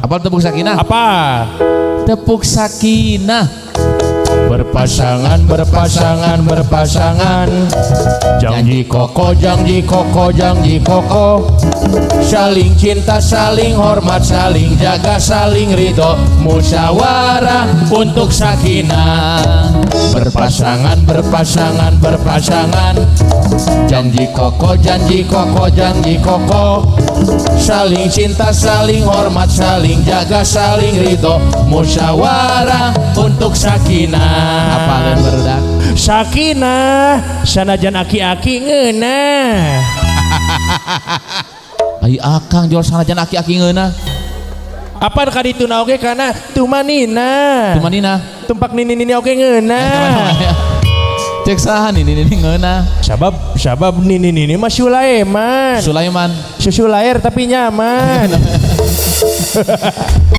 Apal tepuk sakinah? Apa? Tepuk sakinah. Berpasangan, berpasangan, berpasangan. Janji koko, janji koko, janji koko. Saling cinta, saling hormat, saling jaga, saling ridho. Musyawarah untuk sakinah. Berpasangan, berpasangan, berpasangan. Janji koko, janji koko, janji koko. Saling cinta, saling hormat, saling jaga, saling ridho. Musyawarah untuk sakinah. Apaleun, barudak? Sakinah sanajan aki-aki ngeunah. Ai akang jual sanajan aki-aki ngeunah. Apa kadituna oge kana tumanina. Tumanina. Tumpak nini nini oge ngeunah. Cek saha nini nini ngeunah? Sabab sabab nini nini mah Sulaiman. Sulaiman. Susu lahir tapi nyaman.